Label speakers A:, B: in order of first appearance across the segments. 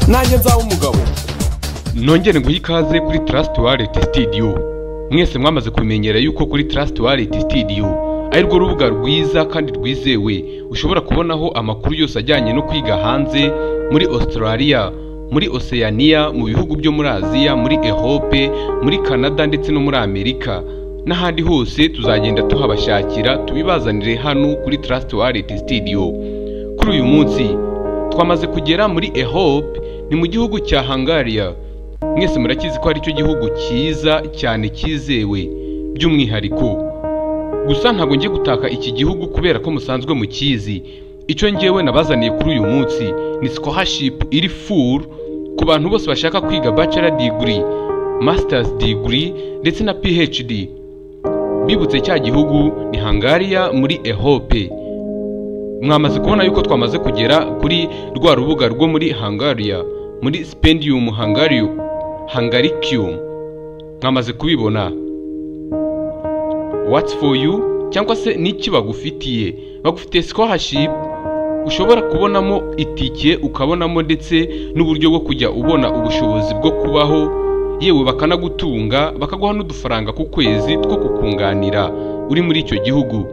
A: Nanjye nzaba umugabo.
B: Nongere nguhe ikaze kuri Trust Wallet Studio. Mwese mwamaze kumenyera yuko kuri Trust Wallet Studio ari rwo rubuga rwiza kandi rwizewe ushobora kubonaho amakuru yose ajyanye no kwiga hanze, muri Australia, muri Oceania, mu bihugu byo muri Aziya, muri Europe, muri Canada ndetse no muri Amerika n'ahandi hose. Tuzagenda tuhabashakira tubibazanire hano kuri Trust Wallet Studio. Kuri uyu munsi twamaze kugera muri Europe, ni mu gihugu cya Hungaria. Mwese murakizi ko ari cyo gihugu cyiza cyane cyizewe by'umwihariko. Gusa ntabwo ngiye gutaka iki gihugu kubera ko musanzwe mukizi. Icyo ngewe nabazaniye kuri uyu munsi ni scholarship iri full ku bantu bose bashaka kwiga bachelor degree, masters degree ndetse na PhD. Bibutse cya gihugu ni Hungaria muri Europe. Mwamaze kubona yuko twamaze kugera kuri rwa rubuga rwo muri Hungaria, muri Stipendium Hungaricum. Mwamaze kubibona. What's for you, cyangwa se n'iki bagufitiye? Bagufitiye scholarship ushobora kubonamo itike, ukabonamo ndetse n'uburyo bwo kujya ubona ubushobozi bwo kubaho, yewe bakanagutunga, bakaguha n'udufaranga ku kwezi two kukunganira uri muri icyo gihugu.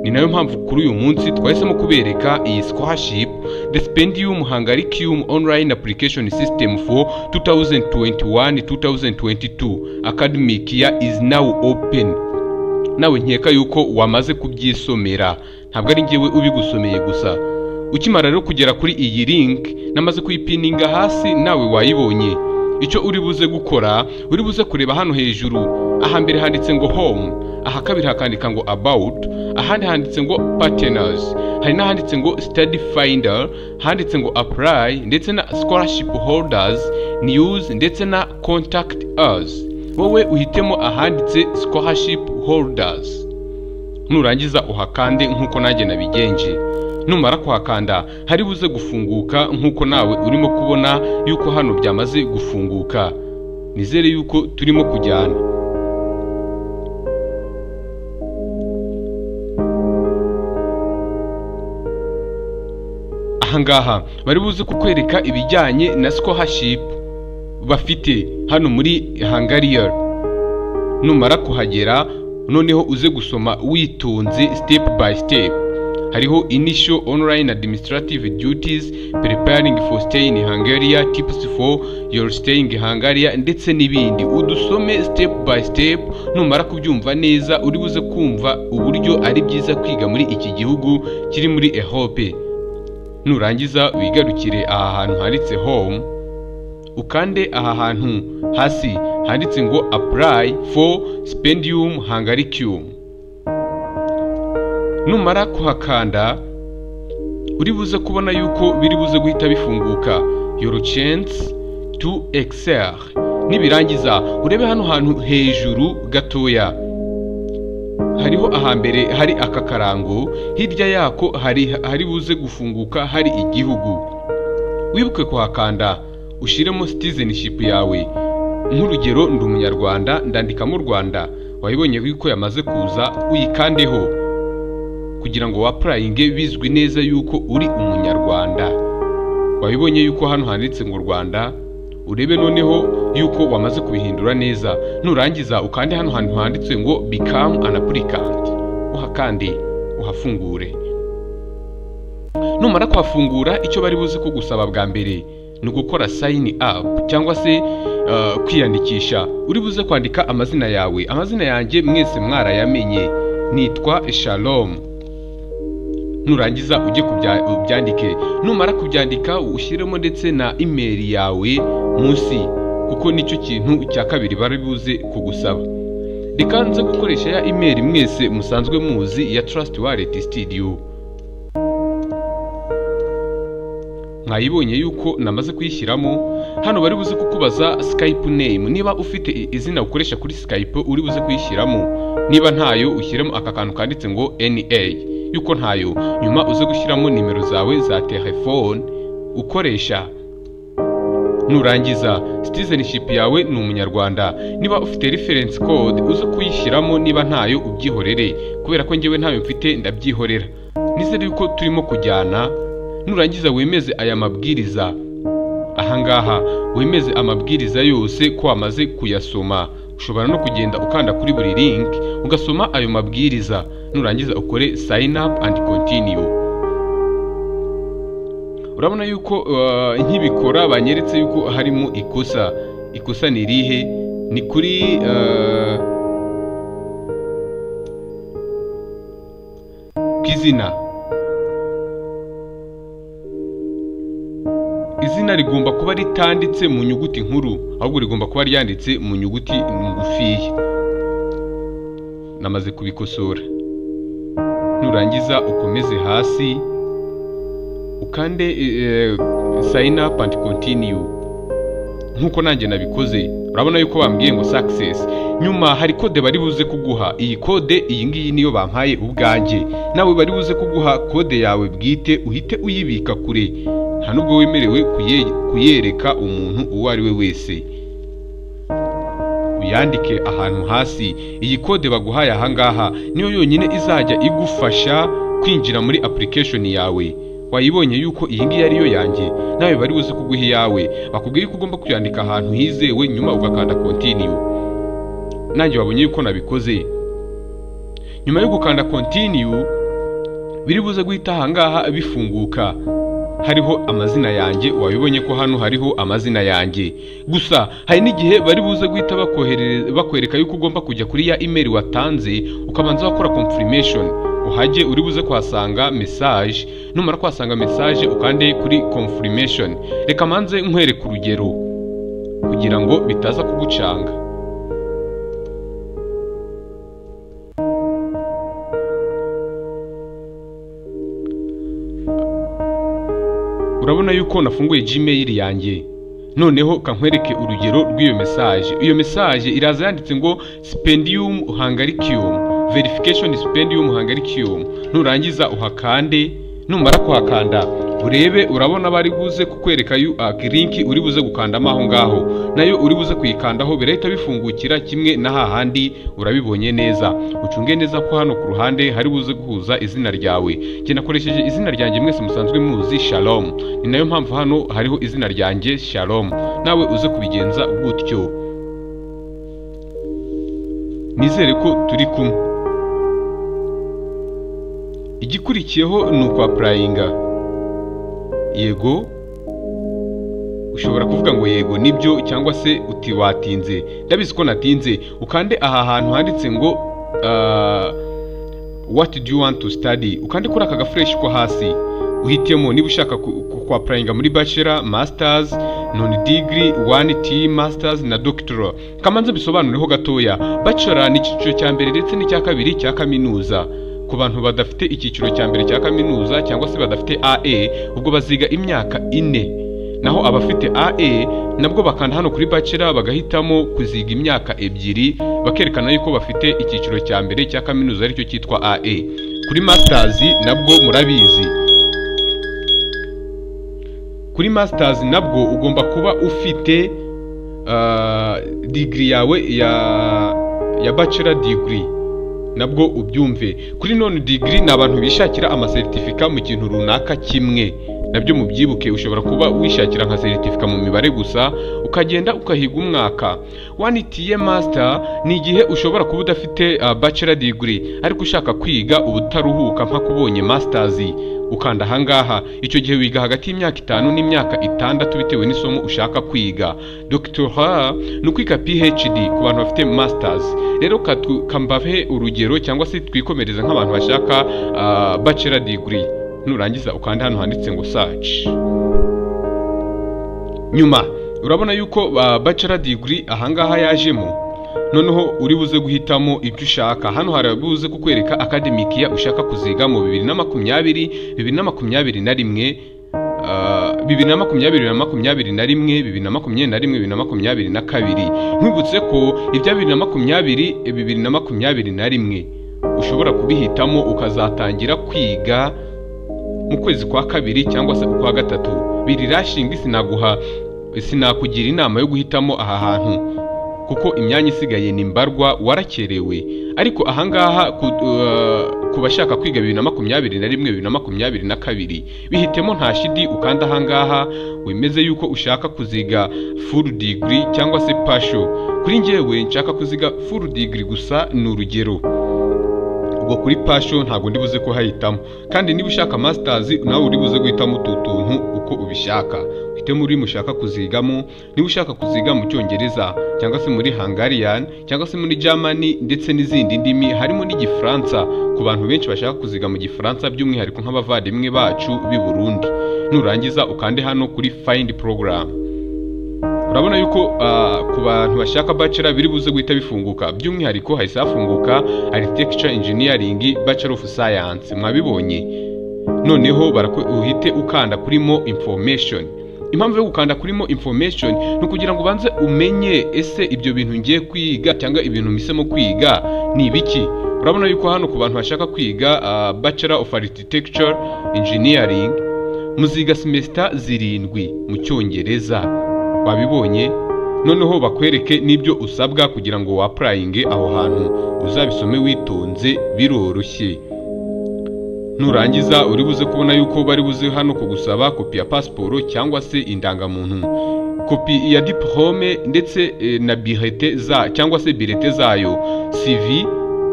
B: Ni nayo mpamvu kuri uyu munsi twahisemo kubereka iyi scholarship, the Stipendium Hungaricum Online Application System for 2021-2022 academic year is now open. Nawe nkeka yuko wamaze kubyisomera, ntabwo ari njyewe ubigusomeye gusa. Ukimara rero kugera kuri iyi link, namaze kuyipininga hasi, nawe wayibonye. Icyo uri buze gukora, uri buze kureba hano hejuru. Ahambere handitse ngo home, aha kabiri hakandika ngo about, ahandi handitse ngo partners, hari n'ahanditse ngo study finder, handitse ngo apply ndetse na scholarship holders news ndetse na contact us. Wowe uhitemo ahanditse scholarship holders, nurangiza uhakande nk'uko nanjye nabigenje. Numara kuhakanda hari buze gufunguka nk'uko nawe urimo kubona yuko hano byamaze gufunguka. Nizere yuko turimo kujyana. Ahangaha bari buze kukwereka ibijyanye na scholarship bafite hano muri Hungaria. Numara kuhagera noneho uze gusoma witonze step by step. Hariho initial online administrative duties, preparing for stay in Hungaria, tips for your stay in Hungaria ndetse n'ibindi. Udusome step by step. Numara kubyumva neza uri buze kumva uburyo ari byiza kwiga muri iki gihugu kiri muri Europe. Nurangiza wigarukire aha hantu handitse home, ukande aha hantu hasi handitse ngo apply for Stipendium Hungaricum. Numara kuhakanda uri buze kubona yuko biri buze guhita bifunguka, your chance to excel. Nibirangiza urebe hano hantu hejuru gatoya, hariho ahambere hari aka karango, hirya yako hari buze gufunguka hari igihugu. Wibuke kuhakanda ushiremo citizenship yawe. Nk'urugero ndi umunyarwanda, ndandikamo Rwanda. Wayibonye yuko yamaze kuza, uyikandeho kugira ngo wapplyinge bizwi neza yuko uri umunyarwanda. Wabibonye yuko hano handitse ngo Rwanda, urebe noneho yuko wamaze kubihindura neza. Nurangiza ukande hano hantu handitse ngo become an applicant, uhakande uhafungure. Numara kuhafungura icyo bari buze kugusaba bwa mbere ni ugukora sign up cyangwa se kwiyandikisha. Uri buze kwandika amazina yawe. Amazina yanjye mwese mwarayamenye, nitwa Shalom. Nurangiza ujye ubyandike. Numara kubyandika ushyiremo ndetse na email yawe munsi, kuko nicyo kintu cya kabiri bari buze kugusaba. Reka nze gukoresha ya email mwese musanzwe muzi ya Trust Wallet Studio. Mwayibonye yuko namaze kuyishyiramo. Hano bari buze kukubaza Skype name, niba ufite izina ukoresha kuri Skype uri buze kuyishyiramo, niba ntayo ushyiremo aka kantu kanditse ngo NA yuko ntayo. Nyuma uze gushyiramo nimero zawe za telefone ukoresha. Nurangiza citizenship yawe ni umunyarwanda, niba ufite reference code uze kuyishyiramo, niba ntayo ubyihorere, kubera ko njyewe ntayo mfite ndabyihorera. Nizere yuko turimo kujyana. Nurangiza wemeze aya mabwiriza. Ahangaha wemeze amabwiriza yose ko wamaze kuyasoma. Ushobora no kugenda ukanda kuri buri link ugasoma ayo mabwiriza, nurangiza ukore sign up and continue. Urabona yuko nkibikora banyeretse yuko harimo ikosa. Ikosa ni rihe? Ni kuri izina. Izina rigomba kuba ritanditse mu nyuguti nkuru, ahubwo rigomba kuba ryanditse mu nyuguti ngufiya. Namaze kubikosora. Nurangiza ukomeze hasi ukande sign up and continue nkuko nanjye nabikoze. Urabona yuko bambwiye ngo success. Nyuma hari kode bari buze kuguha. Iyi kode iyi ngiyi niyo bampaye ubwanjye. Nawe bari buze kuguha kode yawe bwite, uhite uyibika kure, nta nubwo wemerewe kuyereka umuntu uwo ari we wese. Uyandike ahantu hasi. Iyi kode baguhaye ahangaha niyo yonyine izajya igufasha kwinjira muri application yawe. Wayibonye yuko iyi ngiyi ariyo yanjye, nawe bari buze kuguha iyawe. Bakubwiye yuko ugomba kuyandika ahantu hizewe, nyuma ugakanda continue. Nanjye wabonye yuko nabikoze. Nyuma yo gukanda continue, biri buze guhita ahangaha bifunguka, hariho amazina yanjye. Wabibonye ko hano hariho amazina yanjye. Gusa hari n'igihe bari buze guhita bakwereka yuko ugomba kujya kuri ya email watanze, ukabanza wakora confirmation. Uhajye uri buze kuhasanga message. Numara kuhasanga message ukande kuri confirmation. Reka manze nkwereke urugero kugira ngo bitaza kugucanga. Urabona yuko nafunguye Gmail yanjye. Noneho kankwereke urugero rw'iyo message. Iyo message iraza yanditse ngo Stipendium Hungaricum, verification Stipendium Hungaricum. Nurangiza uhakande. Numara kuhakanda urebe, urabona bari buze kukwereka link uri buze gukandamo aho ngaho, nayo uri buze kuyikandaho birahita bifungukira kimwe na hahandi. Urabibonye neza. Ucunge neza ko hano ku ruhande hari buze guhuza izina ryawe. Njye nakoresheje izina ryanjye mwese musanzwe muzi, Shalom. Ni nayo mpamvu hano hariho izina ryanjye Shalom. Nawe uze kubigenza gutyo. Nizere ko turi kumwe. Igikurikiyeho ni uku-applyinga. Yego, ushobora kuvuga ngo yego nibyo, cyangwa se uti watinze. Ndabizi ko natinze. Ukande aha hantu handitse ngo what do you want to study, ukande kuri aka gafresh ko hasi, uhitemo niba ushaka ku-applyinga muri bachelor, masters, non degree, 1T masters na doctoral. Kamanze bisobanureho gatoya. Bachelor ni icyiciro cya mbere ndetse n'icya kabiri cya kaminuza. Ku bantu badafite icyiciro cya mbere cya kaminuza cyangwa se badafite AE, ubwo baziga imyaka 4. Naho abafite AE nabwo bakanda hano kuri bachelor bagahitamo kuziga imyaka 2, bakerekana yuko bafite icyiciro cya mbere cya kaminuza aricyo cyitwa AE. Kuri masters nabwo murabizi, kuri masters nabwo ugomba kuba ufite degree yawe ya bachelor degree, nabwo ubyumve. Kuri non degree ni abantu bishakira amasertifika mu kintu runaka kimwe, nabyo mubyibuke. Ushobora kuba wishakira nka seritifika mu mibare gusa, ukagenda ukahiga umwaka. 1T master ni igihe ushobora kuba udafite bachelor degree ariko ushaka kwiga ubutaruhuka mpaka ubonye masters, ukanda ahangaha. Icyo gihe wiga hagati y'imyaka 5 n'imyaka 6 bitewe n'isomo ushaka kwiga. Doctorat ni ukwiga PhD ku bantu bafite masters. Rero kambahe urugero cyangwa se twikomereza nk'abantu bashaka bachelor degree. Nurangiza ukanda hano handitse ngo search. Nyuma urabona yuko bachelor degree ahangaha yajemo. Noneho uri buze guhitamo ibyo ushaka. Hano hari buze kukwereka academic ya ushaka kuziga mu 2020, 2021, 2020 2021, 2022. Nkwibutse ko ibya 2020, 2021 ushobora kubihitamo ukazatangira kwiga mu kwezi kwa 2 cyangwa se ukwa 3. Biri rashingi, sinakugira inama yo guhitamo aha hantu kuko imyanya isigaye ni mbarwa, warakerewe. Ariko ahangaha Ku bashaka kwiga 2021, 2022, bihitemo nta shidi. Ukanda ahangaha wemeze yuko ushaka kuziga full degree cyangwa se partial. Kuri njyewe nshaka kuziga full degree gusa, ni urugero. Ubwo kuri partial ntabwo ndibuze kuhahitamo. Kandi niba ushaka masters, nawe uri buze guhitamo utu tuntu uko ubishaka. Uhitemo ururimi ushaka kuzigamo, niba ushaka kuziga mu Cyongereza cyangwa se muri Hungarian cyangwa se muri Germany ndetse n'izindi ndimi, harimo n'Igifaransa ku bantu benshi bashaka kuziga mu Gifaransa, by'umwihariko nk'abavandimwe bacu b'i Burundi. Nurangiza ukande hano kuri find program. Urabona yuko ku bantu bashaka bachelor biri buze guhita bifunguka. By'umwihariko hahise hafunguka architecture engineering bachelor of science, mwabibonye. Noneho uhite ukanda kuri more information. Impamvu yo gukanda kuri more information ni ukugira ngo ubanze umenye ese ibyo bintu ngiye kwiga cyangwa ibintu mpisemo kwiga ni ibiki. Urabona yuko hano ku bantu bashaka kwiga bachelor of architecture engineering, muziga semester 7 mu Cyongereza, wabibonye. Noneho bakwereke n'ibyo usabwa kugira ngo wa-applyinge aho hantu, uzabisome witonze, biroroshye. Nurangiza uri buze kubona yuko bari buze hano kugusaba kopi ya pasiporo cyangwa se indangamuntu, kopi ya diplome ndetse na bulletin za cyangwa se bulletin zayo, CV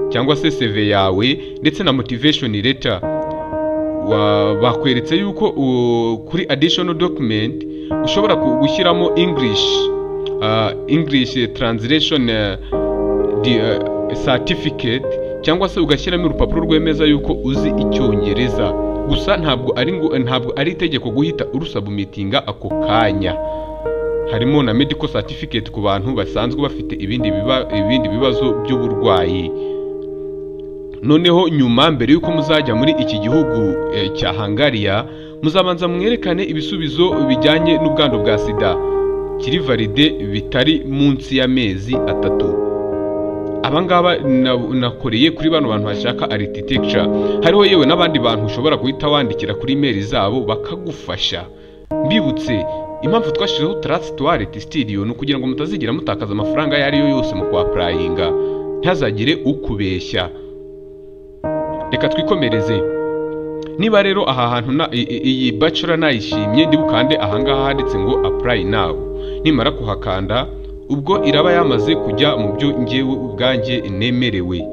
B: cyangwa se CV yawe ndetse na motivation letter. Bakweretse yuko kuri additional document ushobora gushyiramo English translation certificate cyangwa se ugashyiramo urupapuro rwemeza yuko uzi Icyongereza. Gusa ntabwo ari itegeko guhita urusubmittinga ako kanya. Harimo na medical certificate ku bantu basanzwe bafite ibindi bibazo by'uburwayi. Noneho nyuma, mbere yuko muzajya muri iki gihugu cya Hungariya, muzabanza mwerekane ibisubizo bijyanye n'ubwandu bwa sida kiri valid bitari munsi y'amezi 3. Abangaba nakoreye kuri bano bantu bashaka architecture. Hariho yewe n'abandi bantu ushobora guhita wandikira kuri email zabo bakagufasha. Mbibutse impamvu twashizeho Trust Wallet Studio ni ukugira ngo mutazigira mutakaza amafaranga ayo ariyo yose mu kwa-applyinga, ntihazagire ukubeshya. Reka twikomereze. Niba rero aha hantu iyi bachelor nayishimye, ndi bukande ahangaha handitse ngo apply now. Nimara kuhakanda, ubwo iraba yamaze kujya mu byo ngewe ubwanjye nemerewe.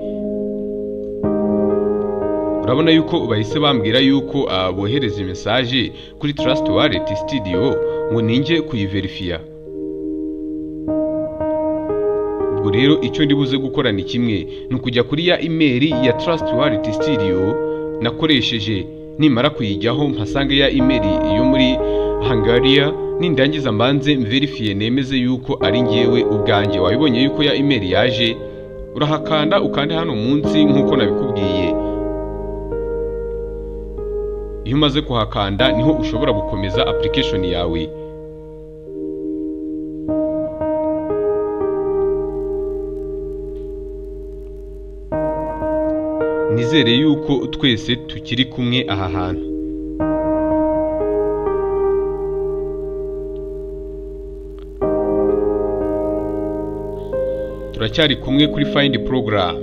B: Urabona yuko bahise bambwira yuko bohereza message kuri Trust Wallet Studio ngo ninjye kuyiverifiya. Ubwo rero icyo ndi buze gukora ni kimwe, ni ukujya kuri ya email ya Trust Wallet Studio nakoresheje. Nimara kuyijyaho mpasange ya email yo muri Hungary, nindangiza mbanze mverifiye nemeze yuko ari ngewe ubwanjye. Wabibonye yuko ya email yaje, urahakanda ukande hano munsi nk'uko nabikubwiye. Iyo umaze kuhakanda niho ushobora gukomeza application yawe. Nizere yuko twese tukiri kumwe aha hantu. Turacyari kumwe kuri find program.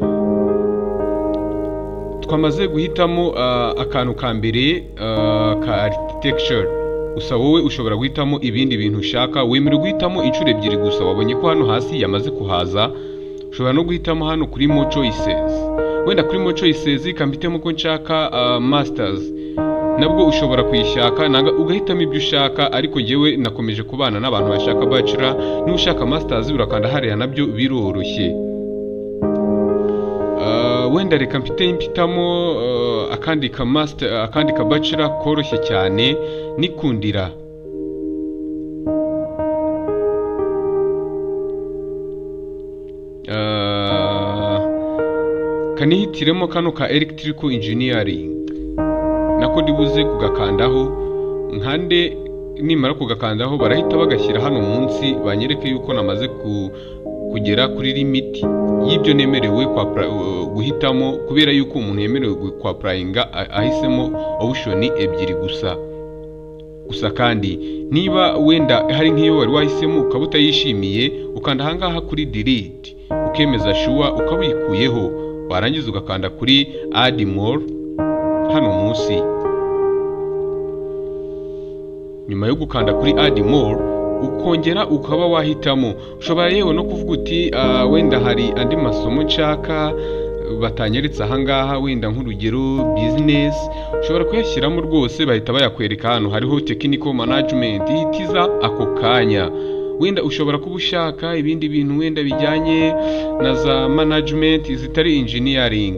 B: Twamaze guhitamo akantu ka mbere ka architecture. Gusa wowe ushobora guhitamo ibindi bintu ushaka, wemerewe guhitamo inshuro 2 gusa. Wabonye ko hano hasi yamaze kuhaza. Ushobora no guhitamo hano kuri more choices. Wenda kuri more choices kambitemo ko nshaka masters, nabwo ushobora kuyishaka nanga ugahitamo ibyo ushaka. Ariko njyewe nakomeje kubana n'abantu bashaka bachelor, n'ushaka masters urakanda hariya, nabyo biroroshye. Wenda reka mpitamo akandi ka master, akandi ka bachelor koroshye cyane nikundira. Kanihitiremo kano ka electrical engineering, nako ndibuze kugakandaho nkande. Nimara kugakandaho barahita bagashyira hano munsi, banyereke yuko namaze kugera kuri limit y'ibyo nemerewe guhitamo, kubera yuko umuntu yemerewe kwa-applyinga ahisemo option 2 gusa. Gusa kandi niba wenda hari nk'iyo wari wahisemo ukaba utayishimiye, ukanda ahangaha kuri delete ukemeza sure ukaba uyikuyeho. Warangiza ugakanda kuri add more hano munsi. Nyuma yo gukanda kuri add more, ukongera ukaba wahitamo. Ushobora yewe no kuvuga uti wenda hari andi masomo nshaka batanyeretse ahangaha, wenda nk'urugero business, ushobora kuyashyiramo rwose bahita bayakwereka. Hano hariho technical management ihitiza ako kanya. Wenda ushobora kuba ushaka ibindi bintu wenda bijyanye na za management zitari engineering,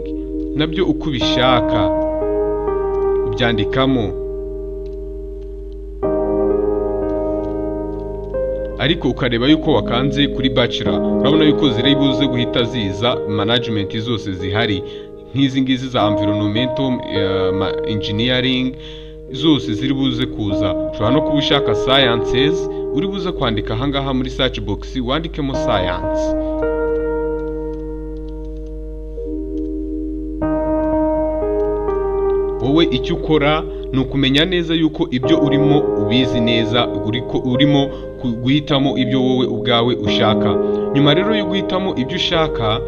B: nabyo uko ubishaka ubyandikamo, ariko ukareba yuko wakanze kuri bachelor. Urabona yuko ziri buze guhita ziza management zose zihari, nk'izi ngizi za environmental engineering zose ziri buze kuza. Ushobora no kuba ushaka sciences, uri buze kwandika ahangaha muri search box wandikemo science. Wowe icyo ukora ni ukumenya neza yuko ibyo urimo ubizi neza, urimo guhitamo ibyo wowe ubwawe ushaka. Nyuma rero yo guhitamo ibyo ushaka,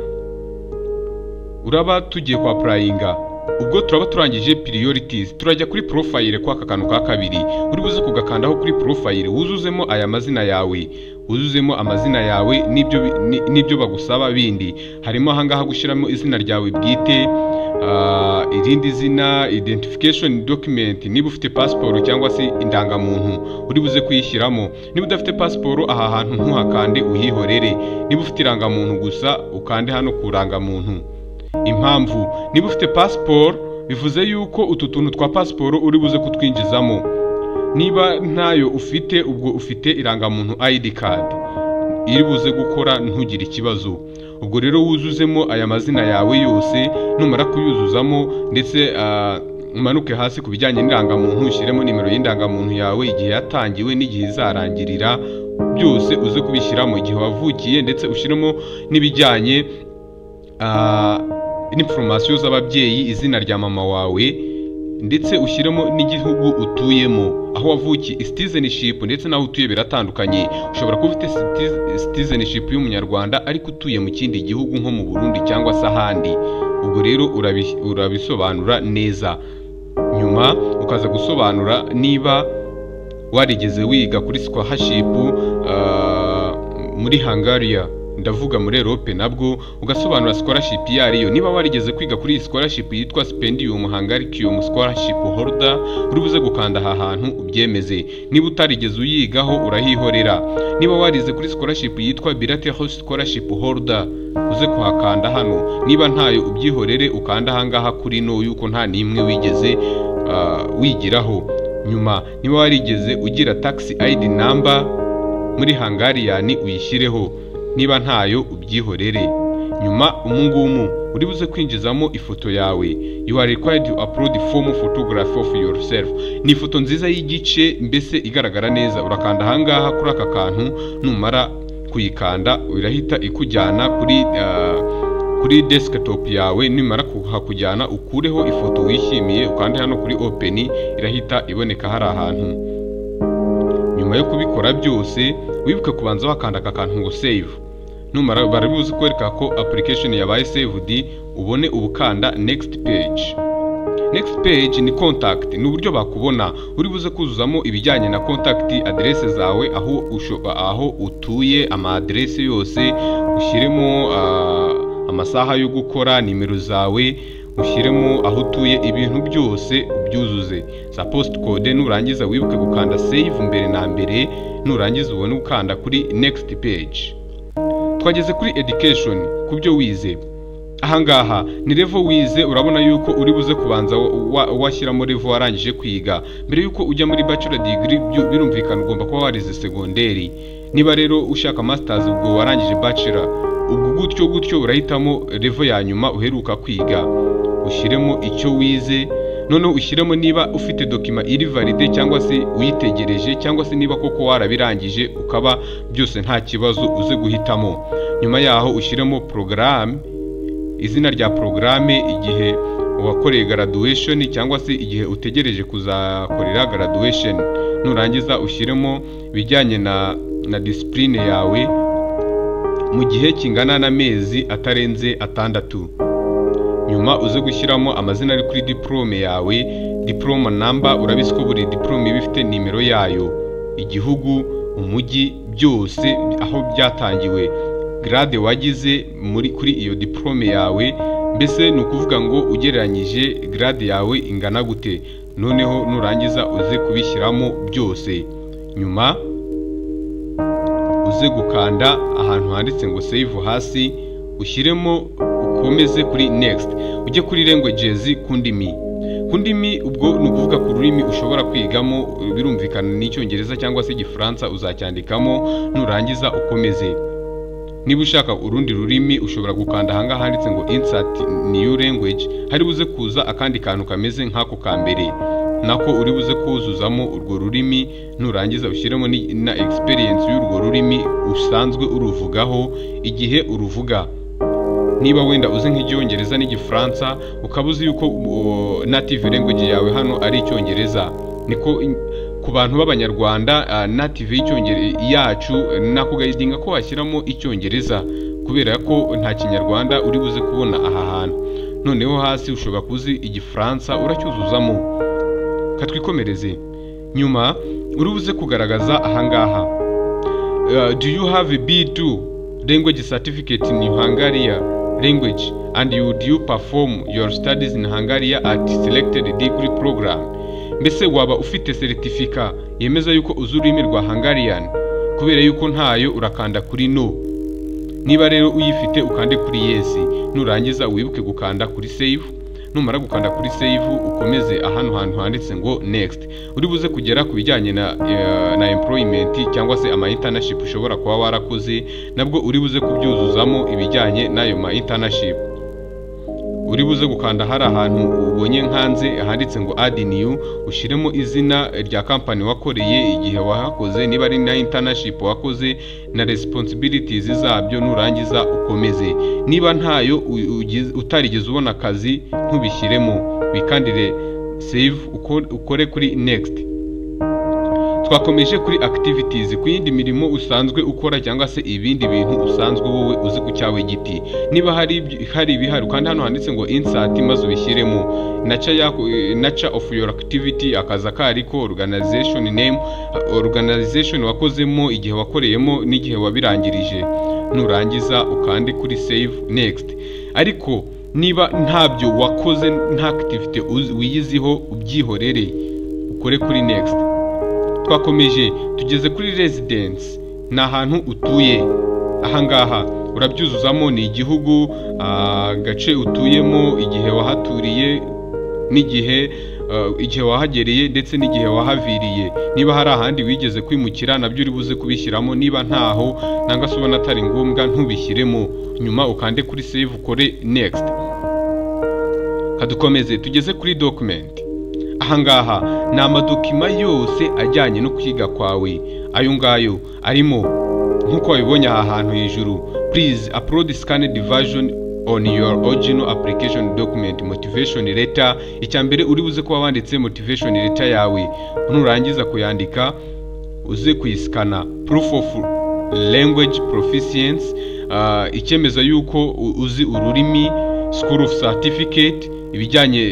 B: uraba tugiye kwa applyinga. Ubwo turaba turangije priorities, turajya kuri profile kwa aka kantu ka kabiri. Uri buze kugakandaho kuri profile, wuzuzemo aya mazina yawe, wuzuzemo amazina yawe n'ibyo bagusaba bindi. Harimo ahangaha gushyiramo izina ryawe bwite, irindi zina, identification document niba ufite passport cyangwa se indangamuntu uri buze kuyishyiramo. Niba udafite passport aha hantu ntuhakande, uhihorere. Niba ufite irangamuntu gusa ukande hano ku rangamuntu. Impamvu, niba ufite passport bivuze yuko utu tuntu twa passport uri buze kutwinjizamo. Niba ntayo ufite, ubwo ufite irangamuntu ID card iri buze gukora, ntugire ikibazo. Ubwo rero wuzuzemo aya mazina yawe yose. Numara kuyuzuzamo ndetse umanuke hasi ku bijyanye n'irangamuntu, ushyiremo nimero y'indangamuntu yawe, igihe yatangiwe n'igihe izarangirira, byose uze kubishyira mu gihe wavukiye, ndetse ushyiremo n'ibijyanye n'information z'ababyeyi, izina rya mama wawe, ndetse ushyiremo n'igihugu utuyemo, aho wavukiye, citizenship ndetse n'aho utuye biratandukanye. Ushobora kuba ufite citizenship y'umunyarwanda ariko utuye mu kindi gihugu nko mu Burundi cyangwa se ahandi. Ubwo rero urabisobanura neza. Nyuma ukaza gusobanura niba warigeze wiga kuri scholarship muri Hungary, ndavuga muri Europe, nabwo ugasobanura scholarship yariyo. Niba warigeze kwiga kuri iyi scholarship yitwa Stipendium Hungaricum Scholarship Holder, uri buze gukanda aha hantu ubyemeze. Niba utarigeze uyigaho urahihorera. Niba warize kuri scholarship yitwa Bilateral Scholarship Holder, uze kuhakanda hano. Niba ntayo ubyihorere, ukanda ahangaha kuri no yuko nta n'imwe wigeze wigiraho. Nyuma niba warigeze ugira tax ID number muri Hungarian uyishyireho, niba ntayo ubyihorere. Nyuma umungumu uri buze kwinjizamo ifoto yawe. You are required to upload form photography of yourself. Ni ifoto nziza y'igice mbese igaragara neza. Urakanda ahangaha kuri aka kantu, numara kuyikanda irahita ikujyana kuri desktop yawe. Nimara kuhakujyana ukureho ifoto wishimiye, ukande hano kuri open, irahita iboneka hari ahantu. Nyuma yo kubikora byose, wibuke kubanza wakanda aka kantu ngo save. Numara barabibuze kwereka ko application yabaye saved, ubone ubukanda next page. Next page ni contact, ni uburyo bakubona. Uri buze kuzuzamo ibijyanye na contact, address zawe, aho utuye, ama address yose ushyiremo, amasaha yo gukora, nimero zawe ushyiremo, aho utuye, ibintu byose ubyuzuze, za post code. Nurangiza wibuke gukanda save mbere na mbere. Nurangiza ubone ukanda kuri next page. Twageze kuri education, ku byo wize. Ahangaha ni level wize. Urabona yuko uri buze kubanza washyiramo level warangije kwiga mbere yuko ujya muri bachelor degree. Birumvikana ugomba kuba warize segonderi. Niba rero ushaka masters, ubwo warangije bachelor, ubwo gutyo gutyo urahitamo level ya nyuma uheruka kwiga, ushyiremo icyo wize. Noneho ushyiremo niba ufite document iri valide cyangwa se uyitegereje, cyangwa se niba koko warabirangije ukaba byose nta kibazo, uze guhitamo. Nyuma yaho ushyiremo programme, izina rya programme, igihe wakoreye graduation cyangwa se igihe utegereje kuzakorera graduation. Nurangiza ushyiremo ibijyanye na discipline yawe mu gihe kingana n'amezi atarenze 6. Nyuma uze gushyiramo amazina ari kuri diplome yawe, diploma number. Urabizi ko buri diplome iba ifite nimero yayo, igihugu, umujyi, byose aho byatangiwe, grade wagize muri kuri iyo diplome yawe. Mbese ni ukuvuga ngo ugereranyije grade yawe ingana gute. Noneho nurangiza uze kubishyiramo byose, nyuma uze gukanda ahantu handitse ngo "Save" hasi, ushyiremo, ukomeze kuri "Next", ujye kuri languages, ku ndimi. Ku ndimi ubwo ni ukuvuga ku rurimi ushobora kwigamo, birumvikana n'icyongereza cyangwa se igifaransa, uzacyandikamo. Nurangiza ukomeze. Niba ushaka urundi rurimi, ushobora gukanda ahangaha handitse ngo "Insert new language". Hari buze kuza akandi kantu kameze nk'ako ka mbere, nako uri buze kuzuzamo urwo rurimi. Nurangiza ushyiremo na experience y'urwo rurimi usanzwe uruvugaho, igihe uruvuga. Niba wenda uzi nk'icyongereza n'igifaransa, ukaba uzi yuko native language yawe hano ari icyongereza, niko ku bantu b'abanyarwanda, native y'icyongereza yacu, nakuguidinga ko washyiramo icyongereza, kubera ko nta kinyarwanda uri buze kubona aha hantu. Noneho hasi ushobora kuzi igifaransa, uracyuzuzamo. Katwikomereze. Nyuma uri buze kugaragaza ahangaha "Do you have a B2 language certificate in Hungarian language and would you perform your studies in Hungary at selected degree program?" Mbese waba ufite seritifika yemeza yuko uzi ururimi rwa Hungarian? Kubera yuko ntayo, urakanda kuri "No". Niba rero uyifite, ukande kuri "Yes". Nurangiza wibuke gukanda kuri "Save". Numara gukanda kuri "Save", ukomeze ahantu hantu handitse ngo "Next". Uri buze kugera ku bijyanye na employment cyangwa se ama internship ushobora kuba warakoze. Nabwo uri buze kubyuzuzamo ibijyanye n'ayo ma internship. Uri buze gukanda hari ahantu ubonye nkanze handitse ngo "Add new", ushyiremo izina rya company wakoreye, igihe wahakoze, niba ari na internship wakoze, na responsibilities zabyo. Nurangiza ukomeze. Niba ntayo utarigeze ubona akazi, ntubishyiremo, wikandire "Save", ukore kuri "Next". Twakomeje kuri activities, ku yindi mirimo usanzwe ukora cyangwa se ibindi bintu usanzwe wowe uzi ku cyawe giti. Niba hari ibihari, kandi hano handitse ngo "Insert", maze ubishyiremo nature of your activity, akazi akariko, organization name, organization wakozemo, igihe wakoreyemo n'igihe wabirangirije. Nurangiza ukande kuri "Save", "Next". Ariko niba ntabyo wakoze, nta activity wiyiziho, ubyihorere, ukore kuri "Next". Twakomeje, tugeze kuri residence, ni ahantu utuye. Ahangaha urabyuzuzamo, ni igihugu, agace utuyemo, igihe wahaturiye n'igihe igihe wahagereye ndetse n'igihe wahaviriye. Niba hari ahandi wigeze kwimukira, nabyo uri buze kubishyiramo. Niba ntaho, nangwa se ubona atari ngombwa, ntubishyiremo. Nyuma ukande kuri "Save", ukore "Next". Kadukomeze, tugeze kuri document. Ahangaha ni amadocuma yose ajyanye no kwiga kwawe. Ayo ngayo arimo nk'uko wabibonye aha hantu hejuru: "Please upload scanned version on your original application document, motivation letter." Icya mbere, uri buze kuba wanditse motivation letter yawe. Nurangiza kuyandika, uze kuyisikana. Proof of language proficiency, icyemeza yuko uzi ururimi, school of certificate, ibijyanye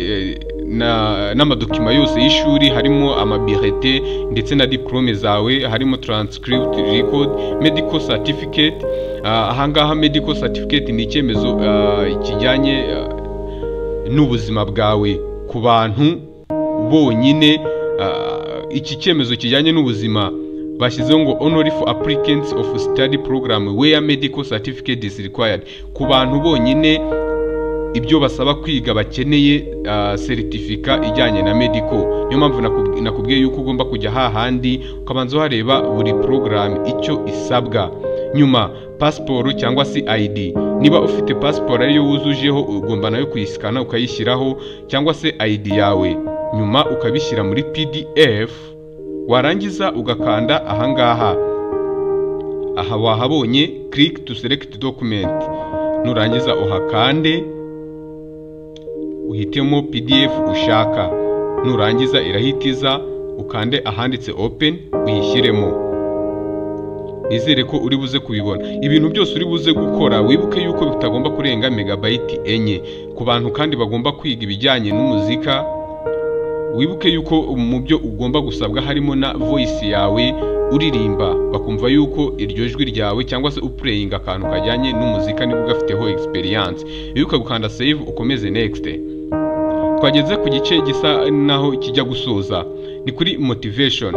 B: n'amadocuma yose y'ishuri, harimo amabulletin ndetse na diplome zawe, harimo transcript record, medical certificate. Ahangaha medical certificate ni icyemezo kijyanye n'ubuzima bwawe ku bantu bonyine. Iki cyemezo kijyanye n'ubuzima bashyizeho ngo "Only for applicants of study program where medical certificate is required", ku bantu bonyine ibyo basaba kwiga bakeneye seritifika ijyanye na medical. Niyo mpamvu nakubwiye yuko ugomba kujya hahandi ukabanza uhareba buri program icyo isabwa. Nyuma pasiporo cyangwa se ID. Niba ufite pasiporo ariyo wuzujeho, ugomba nayo kuyisikana ukayishyiraho, cyangwa se ID yawe. Nyuma ukabishyira muri PDF, warangiza ugakanda ahangaha. Aha wahabonye "Click to select document". Nurangiza uhakande, uhitemo PDF ushaka. Nurangiza irahitiza, ukande ahanditse "Open", uyishyiremo. Nizere ko uri buze kubibona. Ibintu byose uri buze gukora, wibuke yuko bitagomba kurenga megabyte 4. Ku bantu kandi bagomba kwiga ibijyanye n'umuzika, wibuke yuko mu byo ugomba gusabwa harimo na voice yawe uririmba, bakumva yuko iryo jwi ryawe cyangwa se uplayinga akantu kajyanye n'umuzika niba ugafiteho experience. Wibuke gukanda save, ukomeze next. Twageze ku gice gisa naho kijya gusoza, ni kuri motivation.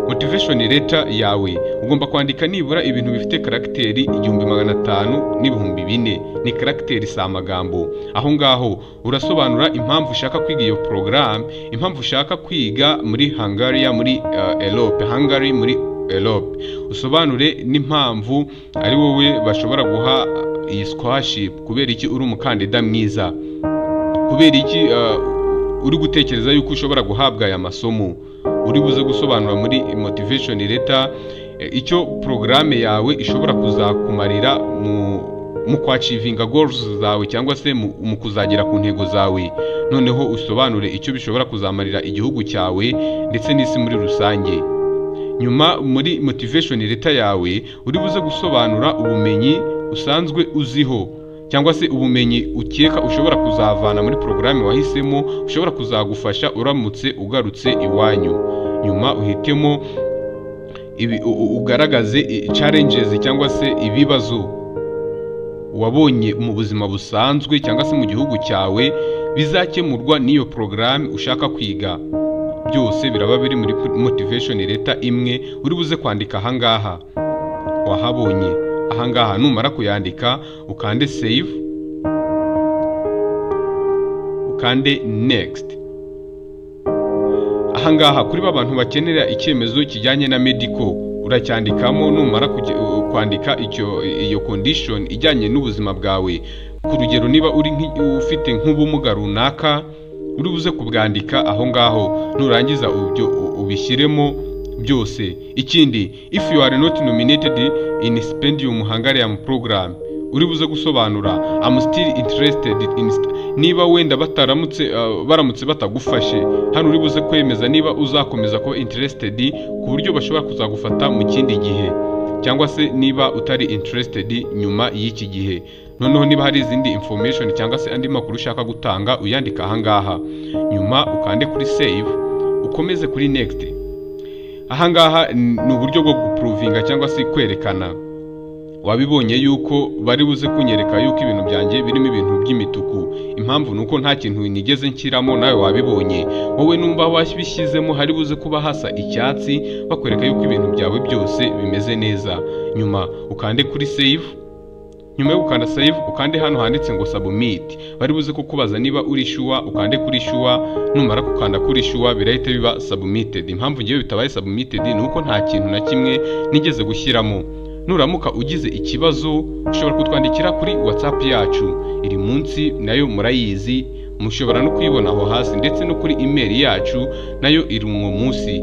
B: Motivation letter yawe ugomba kwandika nibura ibintu bifite caractère 1500 n'4000. Ni caractère, si amagambo. Aho ngaho urasobanura impamvu ushaka kwiga iyo porogaramu, impamvu ushaka kwiga muri Hungary, muri Europe, Hungary muri Europe. Usobanure n'impamvu ari wowe bashobora guha iyi scholarship, kubera iki uri umukandida mwiza, kubera iki uri gutekereza yuko ushobora guhabwa aya masomo. Uri buze gusobanura muri motivation letter icyo porogaramu yawe ishobora kuzakumarira mu kwachievinga goals zawe cyangwa se mu kuzagera ku ntego zawe. Noneho usobanure icyo bishobora kuzamarira igihugu cyawe ndetse n'isi muri rusange. Nyuma muri motivation letter yawe uri buze gusobanura ubumenyi usanzwe uziho cyangwa se ubumenyi ukeka ushobora kuzavana muri porogaramu wahisemo, ushobora kuzagufasha uramutse ugarutse iwanyu. Nyuma uhitemo ugaragaze challenges cyangwa se ibibazo wabonye mu buzima busanzwe cyangwa se mu gihugu cyawe bizakemurwa n'iyo porogaramu ushaka kwiga. Byose biraba biri muri motivation letter imwe uri buze kwandika ahangaha wahabonye ahangaha. Numara kuyandika, ukande save, ukande next. Ahangaha kuri ba bantu bakenera icyemezo kijyanye na medical, uracyandikamo. Numara kwandika icyo, iyo condition ijyanye n'ubuzima bwawe, ku rugero niba uri ufite nk'ubumuga runaka, uri buze kubwandika aho ngaho. Nurangiza ibyo ubishyiremo byose. Ikindi, if you are not nominated in Stipendium Hungaricum program, uri buze gusobanura "I'm still interested in niba wenda bataramutse baramutse batagufashe hano, uri buze kwemeza niba uzakomeza kuba interested ku buryo bashobora kuzagufata mu kindi gihe, cyangwa se niba utari interested nyuma y'iki gihe. Noneho niba hari izindi information cyangwa se andi makuru ushaka gutanga, uyandika ahangaha. Nyuma ukande kuri save, ukomeze kuri next. Ahangaha ni uburyo bwo guprovinga cyangwa se kwerekana. Wabibonye yuko bari buze kunyereka yuko ibintu byanjye birimo ibintu by'imituku. Impamvu ni uko nta kintu nigeze nshyiramo. Nawe wabibonye. Wowe numva wabishyizemo, hari buze kuba hasa icyatsi, bakwereka yuko ibintu byawe byose bimeze neza. Nyuma ukande kuri save. Nyuma yo gukanda save, ukande hano handitse ngo submit. Bari buze kukubaza niba uri sure, ukande kuri sure. Numara gukanda kuri sure, birahita biba submitted. Impamvu ngewe bitabaye submitted ni uko nta kintu na kimwe nigeze gushyiramo. Nuramuka ugize ikibazo, ushobora kutwandikira kuri WhatsApp yacu iri munsi, nayo murayizi, mushobora no kuyibona aho hasi, ndetse no kuri email yacu nayo iri mu munsi.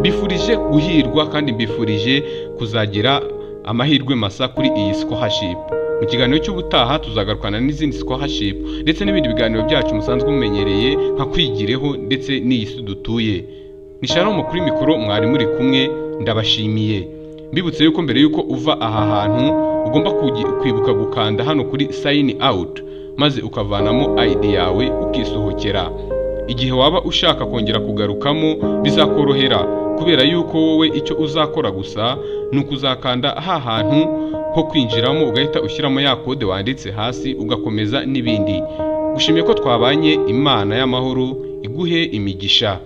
B: Mbifurije guhirwa kandi mbifurije kuzagira amahirwe masa kuri iyi scholarship. Mu kiganiro cy'ubutaha tuzagarukana n'izindi scholarship ndetse n'ibindi biganiro byacu musanzwe mumenyereye nka Kwigireho ndetse n'iyi si dutuye. Ni Shalom kuri mikoro mwari muri kumwe, ndabashimiye. Mbibutse yuko mbere yuko uva aha hantu ugomba kwibuka gukanda hano kuri sign out, maze ukavanamo ID yawe ukisohokera. Igihe waba ushaka kongera kugarukamo bizakorohera, kubera yuko wowe icyo uzakora gusa ni ukuzakanda ha hantu ho kwinjiramo, ugahita ushyiramo ya code wanditse hasi, ugakomeza n'ibindi. Gushimiye ko twabanye, Imana y'amahoro iguhe imigisha.